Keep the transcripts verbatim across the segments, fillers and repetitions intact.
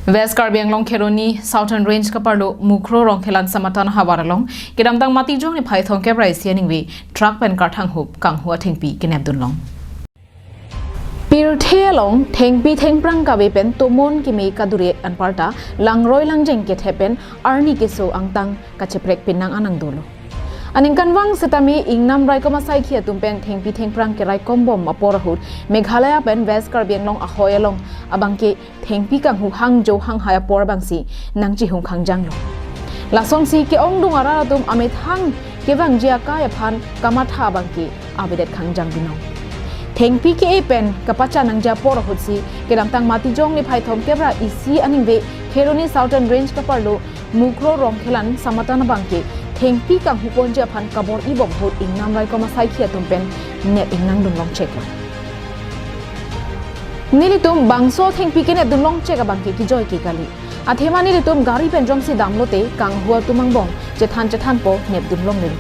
West Karbi Anglong Kheroni Southern Range kaparlo Mukro Rongkhelan Samatan havar along kedamtang Matijong niphai thomkep ra isi aningve truck pen karthang hup kanghu athengpi kenep dunlong. Pirthe along thengpi thengphrang kave pen tomon keme kadure anparta langroi langjeng kethep pen arni keso angtang kacheprek penang anang dolo. Aningkanvang setame ingnam raikom asaikhi atum pen thengpi thengphrang keraikom bom apor ahut Meghalaya pen West Karbi Anglong ahoi along abangke thengpi kanghu hangjo hanghai apor abangsi nangchihung khangjanglo. Lasonsi ke-ongdung arat atum amethang kevangji akai aphan kamatha abangke avedet khangjang binong. Thengpi ke-e pen kapachan nangji apor ahutsi kedamtang Matijong niphai thomkep ra isi aningve Kheroni Southern Range kaparlo Mukro Rongkhelan Samatan abangke thengpi kanghu ponji aphan kabor-i bom ahut ingnam raikom asaikhi atum pen nep ingnang dunlong cheklo. Nelitum bangso thengpi kenep dunlong chek abangke kejoike kali. Athema nelitum gari pen jongsi damlote kanghu atum angbong chethan chethanpo nep dunlongle.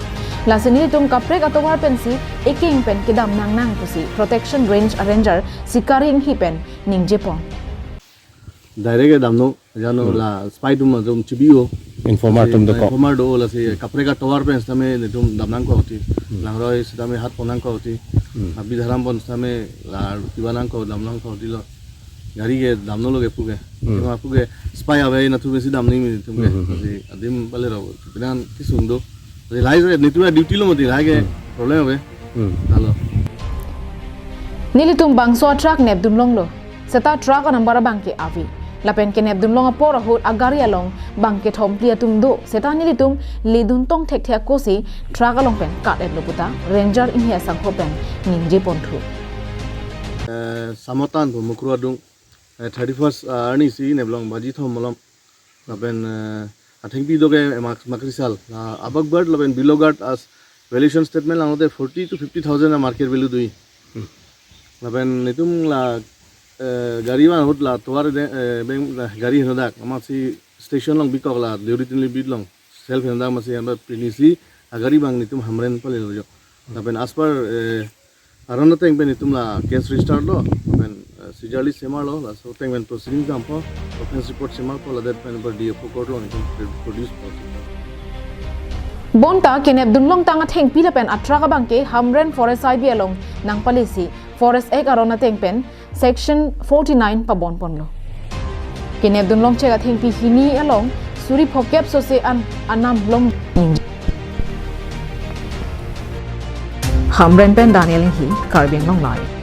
Lasi nelitum kaprek atovar pensi ekeng pen kedam nangnang pusi Protection Range Ranger Sikari Inghi pen ningjepon. Direct damno, jano Hmm. la spy atum atum chibi-o. Informer atum Lasi, dokok. Informer do, lasi kaprek atovar pen setame netum damnangkok ti. Hmm. Langroi setame hat ponnangkok ti. Hmm. Abi dharam pon setame la kiba nangkok damnangkok tilo. Gari ke damno lo ke puke. Hmm. Kema puke spy ave na tu besi damni mi tum ke. Hmm, hmm, hmm. Lasi adim bale ro. Pinan kisung do. Lasi lahai se netum duty lo mati lahai ke Hmm. problem ave. Hmm. Halo. Nelitum bangso truck nep dunlonglo. Seta truck anumber abangke ave. Lapen kenep dunlong apor ahut agari along bangkethom phli atum do. Seta nelitum ledun tong thekthe akosi truck along pen kat-etlo puta Ranger Inghi asangho pen ningjeponthu. Eh, Samatan pu Mukro adung, eh, thirty-first, ah, arni isi neplong baji thom malom. Lapen, eh, athengpi do ke mak-, makrisal. La above guard lapen below guard as valuation statement langlote forty to fifty thousand a market value do-i. Hmm. Lapen netum la, eh, gari van ahut la tovar de, eh, beng la gari henodak. Amatsi station along bikok la Deuri Tiniali beat along. Self henodak amatsi anba pinisi agari abang netum Hamren palelo jo. Lapen as per, eh, aron ateng pen netum la case register lo, lapen, eh, seizure list semarlo, laso ateng pen proceeding dampo, offence report semarpo, ladet pen per D F O court along netum produce po. Bonta kenep dunlong tang athengpi lapen atruck abangke Hamren Forest I B along nangpalesi Forest Act aron ateng pen Section forty-nine pabonponlo. Kenep dunlong chek athengpi hini along suri phokep sose an anam long. Hamren pen Daniel Inghi, Karbi Anglong Live.